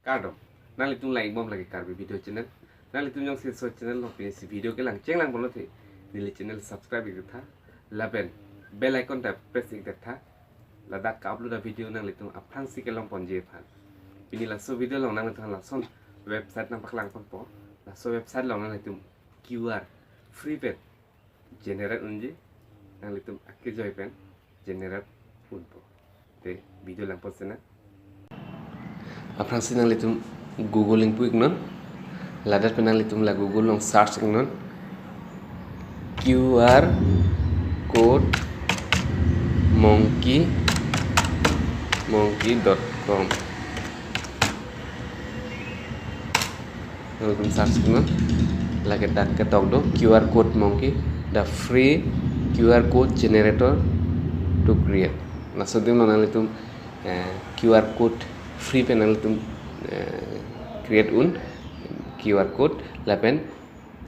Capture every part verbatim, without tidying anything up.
Kardom. Nanglitum langdunbom lake Karbi Video Channel. Nanglitum jongsi laso channel along pinisi video kelang chenglang pulote, neli channel subscribe iktha. Lapen bell icon ta press iktha. Ladak ka-upload a-video nanglitum aphrangsi kelongponji aphan. Pini laso video along nanglitum lason website nangpaklangponpo. Laso website along nanglitum Q R free pen generate unji, nanglitum akejoi pen generate unpo. Te video langpon sena. Aphrangsi nanglitum Google ingpu iknon. Ladak pen nanglitum la Google along search iknon. Q R code monkey, monkey dot com. Nanglitum search iknon. Lake dak ketok do Q R code monkey, the free Q R code generator to create. Laso adim nanglitum, eh, Q R code free pen nanglitum, eh, create un Q R code lapen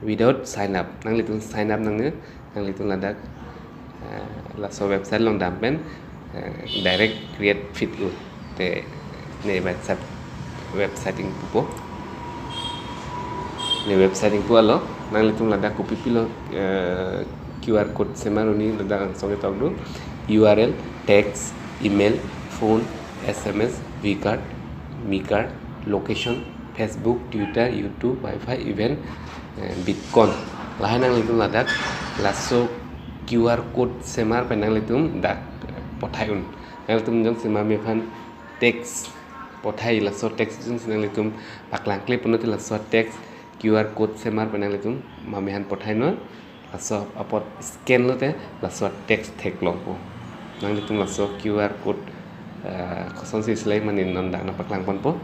without sign up. Nanglitum sign up nangne, nanglitum ladak, eh, laso website along dam pen, eh, direct create feed un. Te ne website, website ingpupo. Ne website ingpu alo, nanglitum ladak kopipilo, eh, Q R code semar un-e ladak angsong ketok do. U R L, text, email, phone, S M S, V card, Mi card, location, Facebook, Twitter, YouTube, Wi-Fi, even, eh, Bitcoin. Lahai nanglitum ladak laso Q R code semar pen nanglitum dak pothai un. Nanglitum jongsi mami aphan text pothai, laso text jongsi nanglitum paklang kle pulote laso text Q R code semar pen nanglitum mami aphan pothai non. Laso apot scan lote laso text theklongpo. Nanglitum laso Q R code, eh, kosonsi select mane non dak nangpaklangponpo.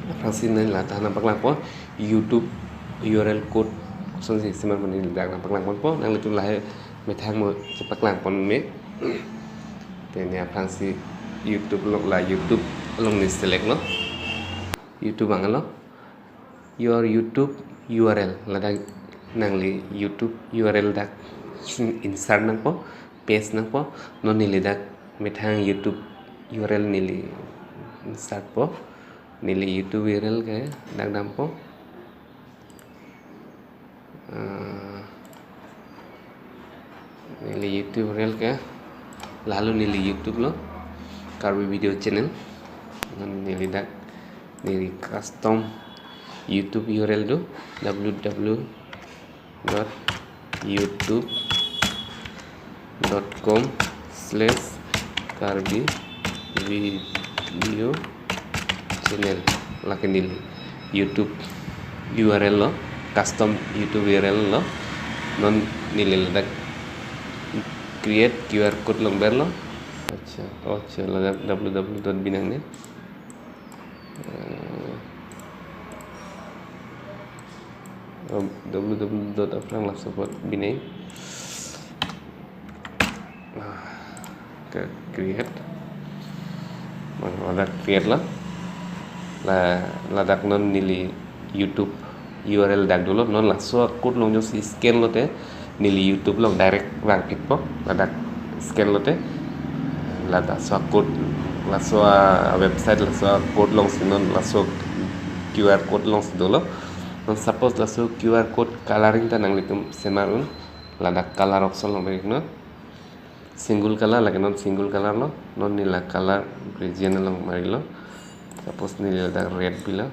Aphrangsi neli ladak nangpaklangpo. YouTube U R L code kosonsi semar mane dak nangpaklangponpo. Nanglitum lahai methang mo chepaklangpon me. Te ne aphrangsi YouTube along, la YouTube along ne select lo. YouTube anglo. Your YouTube U R L, ladak nangli YouTube U R L dak insert nangpo, paste nangpo. Non neli dak methang YouTube U R L neli insert po. Neli YouTube U R L ke dak dampo. Ah, neli YouTube U R L ke, lalu neli YouTube lo, Karbi Video Channel. Non neli dak, neli custom YouTube U R L do, W W W dot youtube dot com slash Karbi Video Channel. Lake neli YouTube U R L lo, custom YouTube U R L lo. Non neli ladak create Q R code along berlo. Accha, oh, accha, ladak W W W dot binang ne. Eh, W W W dot aphrang laso apot binai. Ah, ke create. Bang, ladak create lo. La, ladak non neli YouTube U R L dak dolo, non laso code along jongsi scan lote neli YouTube along direct vangphitpo, ladak scan lote. Ladak laso code, laso website, laso code alongsi non laso Q R code alongsi dolo. Non suppose laso Q R code coloring ta nanglitum semar un, ladak color option along ber iknon. Single color, lake non single color lo, non neli la color gradient along marilo. Suppose neli ladak red bilo.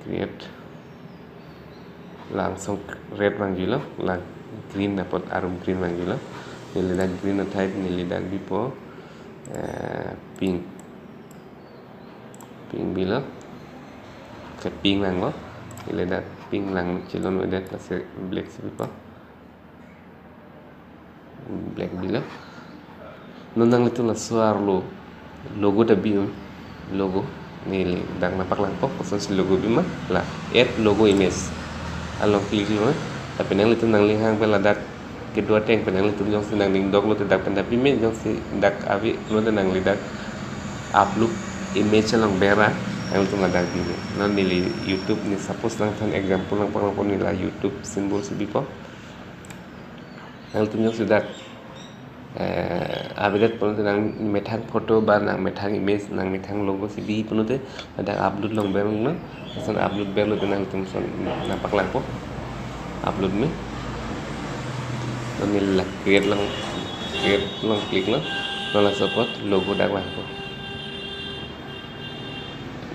Create. La angsong red vangjilo, la green apot arum green vangjilo. Neli dak green athai, neli dak bipo, eh, pink. Pink bilo. Ke pink vanglo. Neli dak pink lang chelonvedet, lasi black si bipo. Black bilo. Non nanglitum laso arlo logo ta bi un, logo. Neli dak nangpaklangpo, kosonsi logo bima, la add logo image along click lo. Lapen nanglitum nanglinghang pen ladak kedo ateng pen nanglitum jongsi nangning doklo te dak pen ta bi me, jongsi dak ave lo te nangli dak upload image along bera, nanglitum ladak bi me. Non neli YouTube, ne suppose nangthan example nangpaklangpo, neli la YouTube symbol si bipo. Nanglitum jongsi dak, eh, avedet pulote nangmethang photo ba nangmethang image, nangmethang logo si bi pulote ladak upload along berlongnon. Lason upload berlote nangtum lason nangpaklangpo. Upload me. Non neli la create along, create along click lo. Non laso apot logo dak vangpo.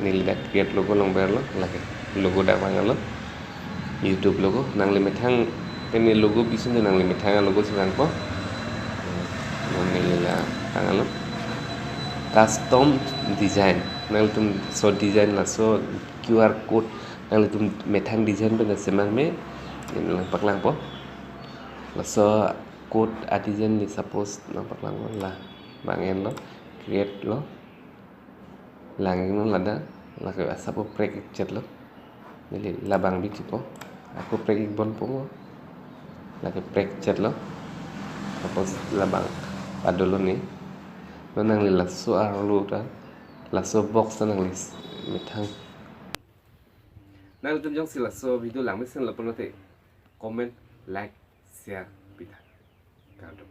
Neli dak create logo along berlo, lake logo dak vanglo. YouTube logo, nangli methang, teni logo bisun te nangli methang alogo si vangpo. Non neli la vanglo. Custom design. Nangtum laso design, laso Q R code, nangtum methang design pen semang me, neli nangpaklangpo. Laso code a design ni suppose nangpaklangpo, la vang-enlo, create lo. Lang-iknon ladak, lake asap prek-ikchetlo. Neli labang bi kipo. Ako prek-ik ponpo mo. Lake prek-ikchetlo. Suppose labang padolo ni. Non nangli laso arlo ta, laso box ta nangli s-, methang. Nangtum jongsi laso video langmesen lo pulote comment, like, share pitha. Kardom.